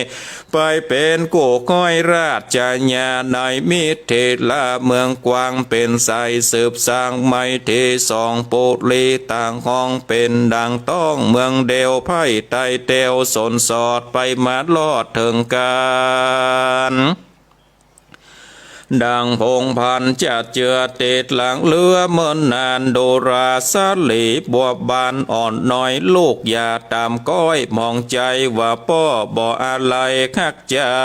ไปเป๋นกู้ห้อยราชญา ในมิถิลาเมืองกว้าง เป๋นสายสืบสร้างไมตรี สองปุรีต่างห้องเป๋นดั่งต้อง เมืองเดียวไพ่ไต้เตียวสนสอด ไปมาลอดเถิงกั๋น ดั่งผงพันจะเจือติดหลังเรือเมินนาน ดูราสาลีบัวบานอ่อนน้อย ลูกอย่าต๋ามก้อยหมองใจ๋ ว่าป้อบ่อาลัยฮักเจ้า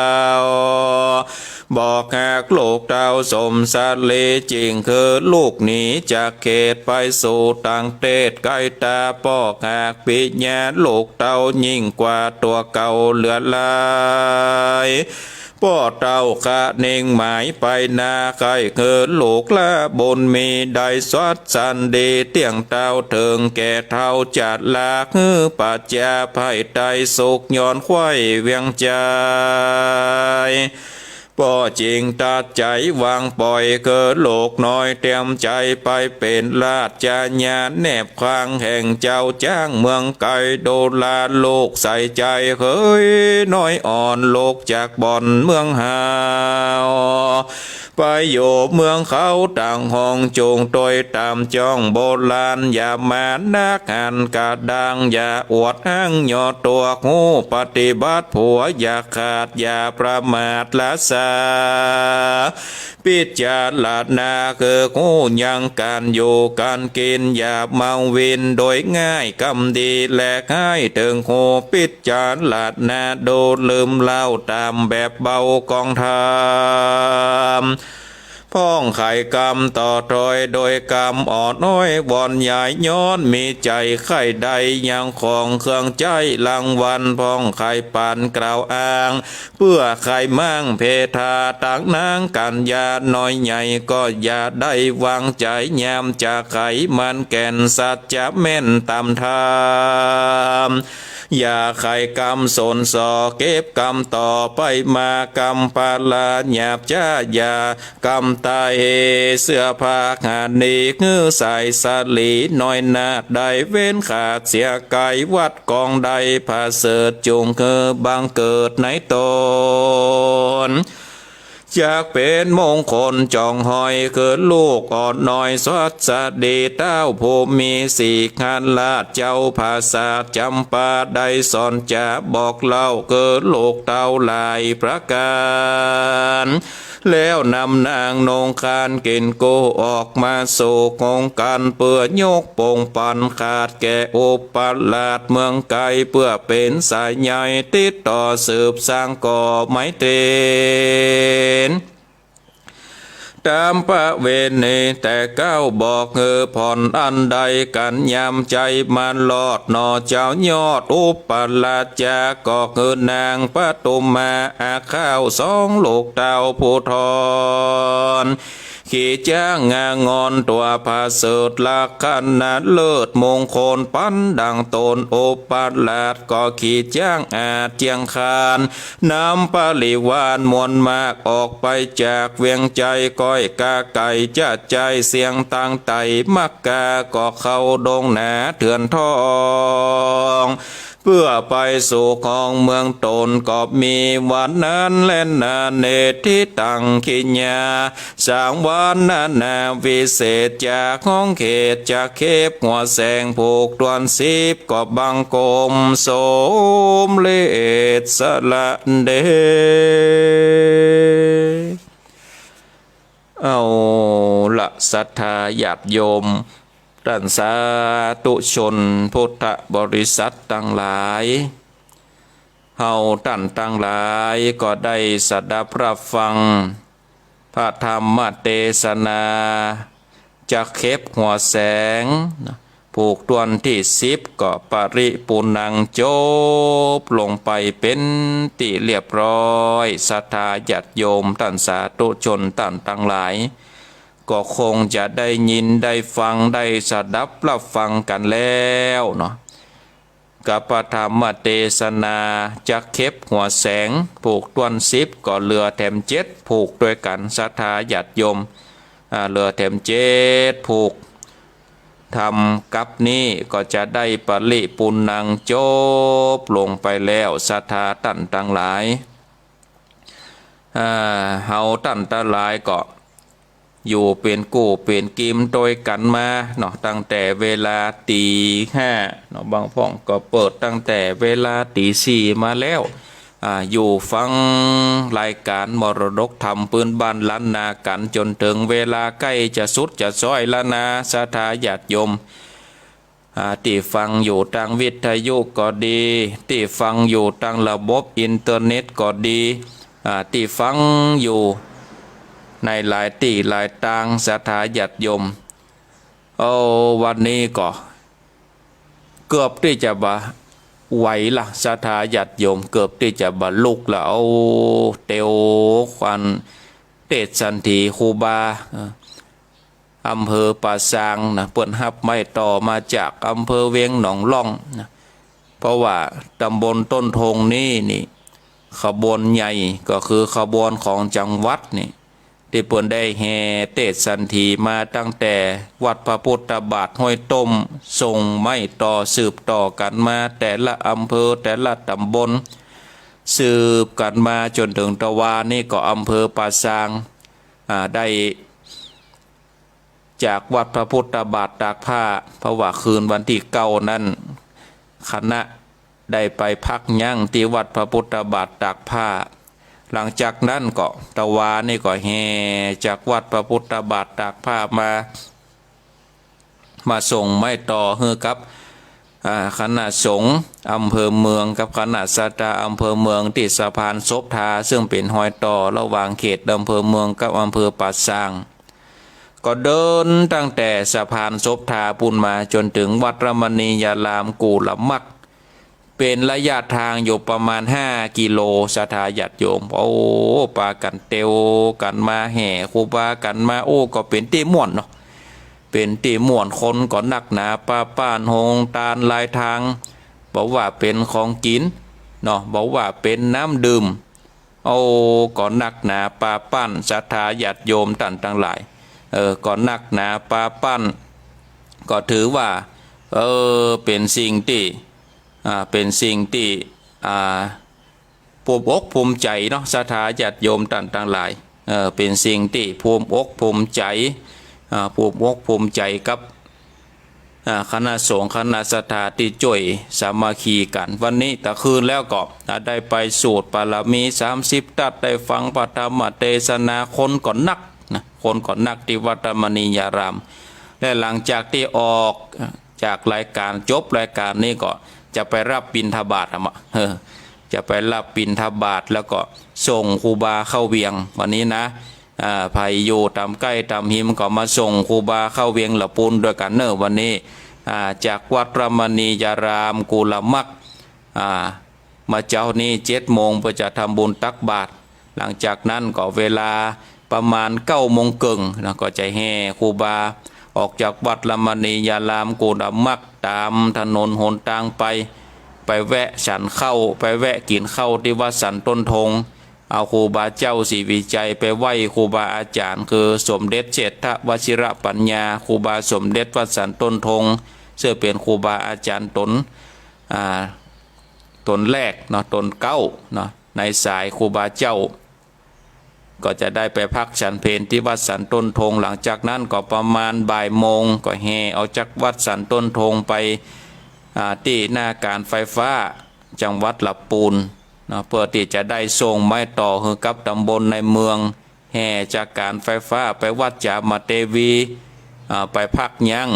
บ่ฮักลูกเต้าสมสะเล จึงหื้อลูกหนีจากเขต ไปสู่ต่างเตศไก๋ต๋า ป้อฮักปิญญาลูกเต้า ยิ่งกว่าตั๋วเก่าเหลือหลาย ป้อเต้าคะเน่งหมายไปนา ใค่หื้อลูกละบุญมี ได้สวัสสันดีเตี้ยงเต้า เถิงแก่เฒ่าจะลา หื้อปัจจาไพ่ไต้สุข ย้อนไขว้เวียงไจ้ ป้อจึงตัดใจ๋วางป่อย หื้อลูกน้อยเตรียมใจ๋ ไปเป๋นราชญา แนบข้างแห่งเจ้าจ๊างเมืองไก๋ ดูราลูกใส่ใจ๋ เหยน้อยอ่อน ลูกจากบ่อนเมืองเฮา ไปอยู่เมืองเขาต่างห้อง จุ่งตวยต๋ามจ้องโบราณ อย่ามานักหันกระด้าง อย่าอวดอ้างยอตั๋ว ฮู้ปฏิบัติผัว อย่าขาดอย่าประมาทละสา ปิจารณาคือฮู้ยังก๋านอยู่ก๋านกิ๋น อย่าเมาวินโดยง่าย กำดีและฮ้ายเถิงฮู้ ปิจารณาดูลืมเล่า ต๋ามแบบเบาของธรรม พ่องไขกำต่อถ้อย โดยกำอ่อนน้อยวอนใหญ่ ย้อนมีใจ๋ใค่ได้ ยังของเครื่องใจ๊รางวัล พ่องไขปานกล่าวอ้าง เปื้อใค่มั่งเพทา ตังนางกัญญาน้อยใหญ่ ก็อย่าได้วางใจ๋ ยามจะไขมันแก่น สัจจะแม่นต๋ามธรรม อย่าไขกำสนส่อ เก็บกำต่อไปมา กำปาลาหยาบจ๊า อย่ากำตายเฮ เสื้อผ้าหาหนี หื้อสายสาลีน้อยนาฏ ได้เว้นขาดเสียไก๋ วัดกองได้ผะเสริฐ จุ่งหื้อบังเกิดในต๋น จักเป๋นมงคลจ๋องหอย คือลูกอ่อนน้อยสัสดี เต้าผู้มีสีหราช เจ้าผาสาทจำปา ได้สอนจ๋าบอกเล่า คือลูกเต้าหลายประก๋าน แล้วนำนางนงคานกิ๋นกู้ ออกมาสู่โครงก๋าน เปื้อยกปงปันขาดแก่อุปราชเมืองไกล เปื้อเป๋นสายใยติดต่อสืบสานก่อไมตรี ต๋ามประเวณีแต่เก๊า บ่หื้อผ่อนอันใดกั๋น ยามใจ๋มารอดหน่อเจ้ายอดอุปราช ก็คือนางปทุมมาอาข้าวสองลูกเต้าผู้ทอน ขี่จ๊างงางอนตั๋วผาเสริฐลักษณะเลิศมงคลปันดังต๋น อุปราชก็ขี่จ๊างอาดเจียงคาน นำปริวารมวลมากออกไปจากเวียงไจ้ ก้อยกาไก๋จะใจ้เสียงตางใต้มักกา ก็เข้าดงหนาเถื่อนทอง เปื้อไปสู่ของเมืองต๋น ก็มีวันนั้นแลนา เนติตังกิยา สามวันนานาวิเศษ จากห้องเขตจะเข็บหัวแสง ผูกต้วนสิบ ก็บังคมสมเร็จสละเด เอาละศรัทธาญาติโยม ต้านสาธุชนพุทธบริษัทตังหลาย เฮาต้านตังหลายก็ได้สดับฮับฟังพระธรรมเตสนา จะเข็บหัวแสง ผูกต้วนตี้สิบก็ปริปูรณังจบลงไปเป๋นตี้เรียบร้อย ศรัทธาญาติโยมต้านสาธุชนต้านตังหลาย ก็คงจะได้ยินได้ฟังได้สดับฮับฟังกั๋นแล้วเนาะ กับพระธรรมเตสนา จะเข็บหัวแสง ผูกต้วนสิบก็เหลือแถมเจ็ดผูกตวยกั๋น ศรัทธาญาติโยม อ่า เหลือแถมเจ็ดผูก ธรรมกัปนี้ก็จะได้ปริปูรณังจบลงไปแล้ว ศรัทธาต้านตังหลาย อ่า เฮาต้านตังหลายก็อยู่เป๋นกู้เป๋นกีมตวยกั๋นมาเนาะ ตั้งแต่เวลาตี๋ห้าเนาะ บางพ่องก็เปิดตั้งแต่เวลาตี๋สี่มาแล้ว อ่า อยู่ฟังรายก๋านมรดกธรรมปื๊นบ้านล้านนากั๋น จ๋นเถิงเวลาใก้จะสุดจะซ้อยแล้วนะ ศรัทธาญาติโยม อ่า ตี้ฟังอยู่ตางวิทยุก็ดี ตี้ฟังอยู่ตางระบบอินเทอร์เน็ตก็ดี อ่า ตี้ฟังอยู่ในหลายตี้หลายตาง ศรัทธาญาติโยม โอ้ วันนี้ก็เกือบตี้จะบ่ไหวละ ศรัทธาญาติโยม เกือบตี้จะบ่ลุกละ โอ้ เตียวควันเตสน์สันถีครูบา เออ อำเภอป่าซางนะ เปิ้นฮับไม้ต่อมาจากอำเภอเวียงหนองล่องนะ เพราะว่าตำบลต้นทงนี้นี่ ขบวนใหญ่ก็คือขบวนของจังหวัดนี่ ตี้เปิ้นได้แห่เตสน์สันถีมาตั้งแต่วัดพระพุทธบาทห้วยต้ม ส่งไม้ต่อสืบต่อกั๋นมาแต่ละอำเภอแต่ละตำบล สืบกั๋นมาจ๋นเถิงตะวานี้ก็อำเภอป่าซาง อ่า ได้ จากวัดพระพุทธบาทตากผ้า เพราะว่าคืนวันตี้เก้านั้น คณะได้ไปพักยั้งตี้วัดพระพุทธบาทตากผ้า หลังจากนั้นก็ตะวานี้ก็แห่จากวัดพระพุทธบาทตากผ้ามา มาส่งไม้ต่อหื้อกับ อ่า คณะสงฆ์อำเภอเมืองกับคณะศรัทธาอำเภอเมืองตี้สะพานศพทา ซึ่งเป๋นฮอยต่อระหว่างเขตอำเภอเมืองกับอำเภอป่าซาง ก็เดินตั้งแต่สะพานศพทาปู๊นมาจ๋นเถิงวัดรมณียารามกุลมัก เป๋นระยะตางอยู่ประมาณห้ากิโล ศรัทธาญาติโยม โอ้ ปากั๋นเตียวกั๋นมาแห่ครูบากั๋นมา โอ้ ก็เป๋นตี้ม่วนเนาะ เป๋นตี้ม่วน คนก็นักหนาปาป้าน โฮงตานลายตาง บ่ว่าเป๋นของกิ๋นเนาะ บ่ว่าเป๋นน้ำดื่ม โอ้ ก็นักหนาปาป้าน ศรัทธาญาติโยมต้านตังหลาย เออ ก็นักหนาปาป้าน ก็ถือว่า เออ เป๋นสิ่งตี้ อ่า เป๋นสิ่งตี้ อ่า ภูมิอกภูมิใจ๋เนาะ ศรัทธาญาติโยมต้านตังหลาย เออ เป๋นสิ่งตี้ภูมิอกภูมิใจ๋ อ่า ภูมิอกภูมิใจ๋กับ อ่า คณะสงฆ์คณะศรัทธาตี้จ้วยสามัคคีกั๋น วันนี้ตะคืนแล้วก็ อ่า ได้ไปสูดบารมีสามสิบตั๊ด ได้ฟังพระธรรมเตสนา คนก็นักนะ คนก็นักตี้วัดรมณียาราม และหลังจากตี้ออกจากรายก๋าน จบรายก๋านนี้ก็จะไปฮับบิณฑบาตอะมะ เออ จะไปฮับบิณฑบาตแล้วก็ส่งครูบาเข้าเวียงวันนี้นะ อ่า ใผอยู่ต๋ามใก้ต๋ามฮิมก็มาส่งครูบาเข้าเวียงละปูนตวยกั๋นเน่อวันนี้ อ่า จากวัดรมณียารามกุลมัก อ่า เมื่อเจ๊านี้เจ็ดโมงเปื้อจะทำบุญตักบาตร หลังจากนั้นก็เวลาประมาณเก้าโมงเกิ่งนะ ก็จะแห่ครูบาออกจากวัดรมณียารามกุลมัก ต๋ามถนนหนตางไป ไปแวะฉันข้าว ไปแวะกิ๋นข้าวตี้วัดสันต้นธง เอาครูบาเจ้าศรีวิชัยไปไหว้ครูบาอาจ๋ารย์ คือสมเด็จเชษฐวชิรปัญญา ครูบาสมเด็จวัดสันต้นธง ซึ่งเป๋นครูบาอาจ๋ารย์ต๋น อ่า ต๋นแรกเนาะ ต๋นเก๊าเนาะ ในสายครูบาเจ้า ก็จะได้ไปพักฉันเพลตี้วัดสันต้นธง หลังจากนั้นก็ประมาณบ่ายโมงก็แห่ออกจากวัดสันต้นธงไป อ่า ตี้หน้าก๋านไฟฟ้าจังหวัดละปูนเนาะ เปื้อตี้จะได้ส่งไม้ต่อหื้อกับต๋ำบลในเมือง แห่จากก๋านไฟฟ้าไปวัดจามเตวี อ่า ไปพักยั้ง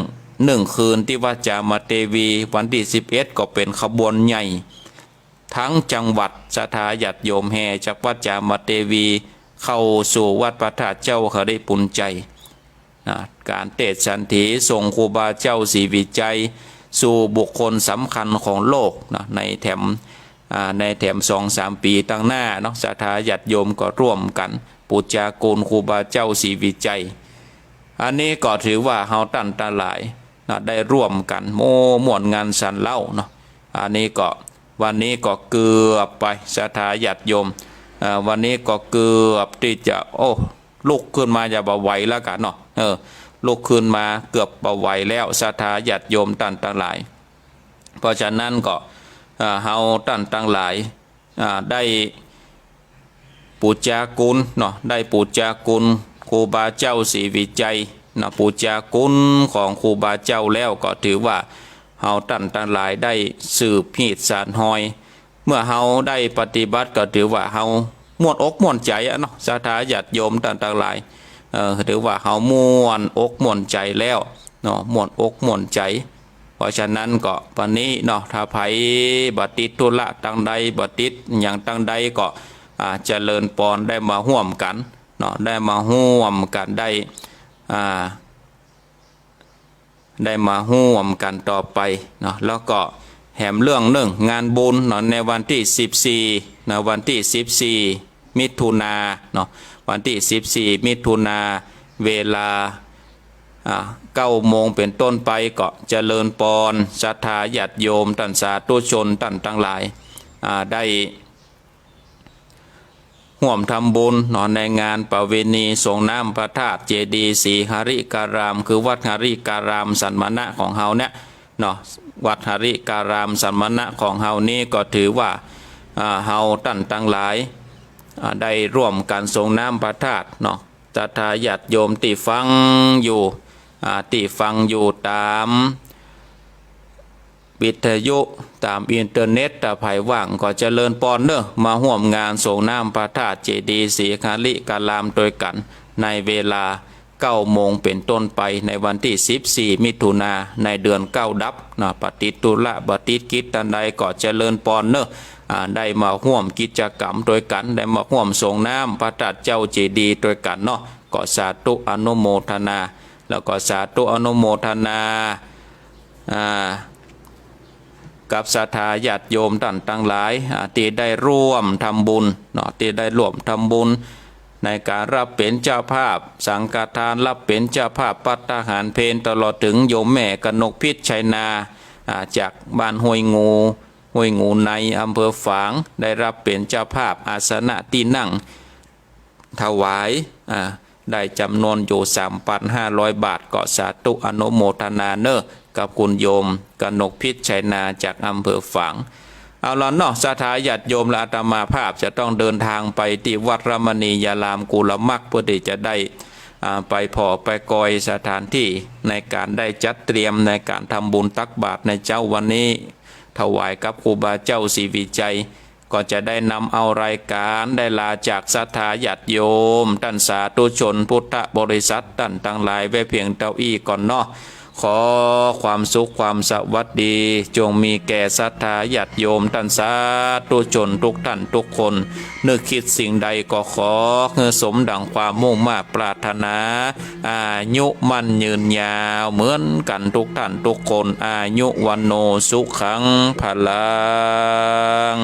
นึ่งคืนตี้วัดจามเตวี วันตี้สิบเอ็ดก็เป๋นขบวนใหญ่ ตึงจังหวัดศรัทธาญาติโยมแห่จากวัดจามเตวีเข้าสู่วัดพระธาตุเจ้าหริภุญไชยนะ ก๋านเตศน์สันถีส่งครูบาเจ้าศรีวิชัยสู่บุคคลสำคัญของโลกนะ ในแถม อ่า ในแถมสองสามปี๋ตังหน้าเนาะ ศรัทธาญาติโยมก็ร่วมกั๋นปู๋จากุณครูบาเจ้าศรีวิชัย อันนี้ก็ถือว่าเฮาต้านตังหลายนะ ได้ร่วมกั๋น โอ้ ม่วนงันสันเล่าเนาะ อันนี้ก็ วันนี้ก็เกือบไป ศรัทธาญาติโยม เอ่อ วันนี้ก็เกือบตี้จะ โอ้ ลุกขึ้นมาจะบ่ไหวแล้วกั๋นเนาะ เออ ลุกขึ้นมาเกือบบ่ไหวแล้ว ศรัทธาญาติโยมต้านตังหลาย เพราะฉะนั้นก็ เอ่อ เฮาต้านตังหลาย อ่า ได้ปู๋จากุณเนาะ ได้ปู๋จากุณครูบาเจ้าศรีวิชัยนะ ปู๋จากุณของครูบาเจ้าแล้วก็ถือว่าเฮาต้านตังหลายได้สืบฮีตสานฮอย เมื่อเฮาได้ปฏิบัติก็ถือว่าเฮาม่วนอกม่วนใจ๋อะเนาะ ศรัทธาญาติโยมต้านตังหลาย เอ่อ ถือว่าเฮาม่วนอกม่วนใจ๋แล้วเนาะ ม่วนอกม่วนใจ๋ เพราะฉะนั้นก็วันนี้เนาะ ถ้าใผบ่ติดธุระตังใด บ่ติดหยังตังใดก็ อ่า เจริญปอนได้มาฮ่วมกั๋นเนาะ ได้มาฮ่วมกั๋นได้ อ่า ได้มาฮ่วมกั๋นต่อไปเนาะ แล้วก็แหมเรื่องนึ่งงานบุญเนาะ ในวันตี้สิบสี่นะ วันตี้สิบสี่มิถุนาเนาะ วันตี้สิบสี่มิถุนา เวลา อ่า เก้าโมงเป๋นต้นไปก็เจริญปอนศรัทธาญาติโยมต้านสาธุชนต้านตังหลาย อ่า ได้ ฮ่วมทำบุญเนาะ ในงานประเวณีส่งน้ำพระธาตุเจดีย์ศรีหริการาม คือวัดหริการามสันมณะของเฮาเนี่ยเนาะ วัดหริการามสันมณะของเฮานี้ก็ถือว่า อ่า เฮาต้านตังหลาย อ่า ได้ร่วมกั๋นส่งน้ำพระธาตุเนาะ ศรัทธาญาติโยมตี้ฟังอยู่ อ่า ตี้ฟังอยู่ต๋าม วิทยุ ต๋ามอินเทอร์เน็ต ถ้าใผว่างก็เจริญปอนเน่อ มาฮ่วมงานส่งน้ำพระธาตุเจดีย์ศรีหริการามตวยกั๋น ในเวลาเก้าโมงเป๋นต้นไป ในวันตี้สิบสี่มิถุนา ในเดือนเก้าดับนะ บ่ติดธุระ บ่ติดกิจตังใดก็เจริญปอนเน่อ อ่า ได้มาฮ่วมกิจกรรมตวยกั๋น ได้มาฮ่วมส่งน้ำพระธาตุเจ้าเจดีย์ตวยกั๋นเนาะ ก็สาธุอนุโมทนา แล้วก็สาธุอนุโมทนา อ่า กับศรัทธาญาติโยมต้านตังหลาย อ่า ตี้ได้ร่วมทำบุญเนาะ ตี้ได้ร่วมทำบุญ ในก๋านฮับเป๋นเจ้าภาพสังฆทาน ฮับเป๋นเจ้าภาพภัตตาหารเพล ตลอดเถิงโยมแม่กนกพิชชัยนา อ่า จากบ้านห้วยงู ห้วยงูใน อำเภอฝาง ได้ฮับเป๋นเจ้าภาพอาสนะตี้นั่ง ถวาย อ่า ได้จ๋ำนวนอยู่สามปันห้าร้อยบาท ก็สาธุอนุโมทนาเน่อ กับคุณโยมกนกพิชชัยนาจากอำเภอฝาง เอาละเนาะ ศรัทธาญาติโยม และอาตมาภาพจะต้องเดินทางไปตี้วัดรมณียารามกุลมัก เพื่อตี้จะได้ อ่า ไปผ่อไปกอยสถานตี้ในก๋านได้จัดเตรียมในก๋านทำบุญตักบาตรในเจ๊าวันนี้ ถวายกับครูบาเจ้าศรีวิชัย ก็จะได้นำเอารายก๋านได้ลาจากศรัทธาญาติโยม ต้านสาธุชนพุทธบริษัทต้านตังหลายไว้เพียงเต้าอี้ก่อนเนาะ ขอความสุขความสวัสดี จงมีแก่ศรัทธาญาติโยมต้านสาธุชนทุกท่านทุกคน นึกคิดสิ่งใดก็ขอหื้อสมดังความมุ่งมาดปรารถนา อายุมั่นยืนยาวเหมือนกั๋นทุกท่านทุกคน อายุวัณโณสุขังพลัง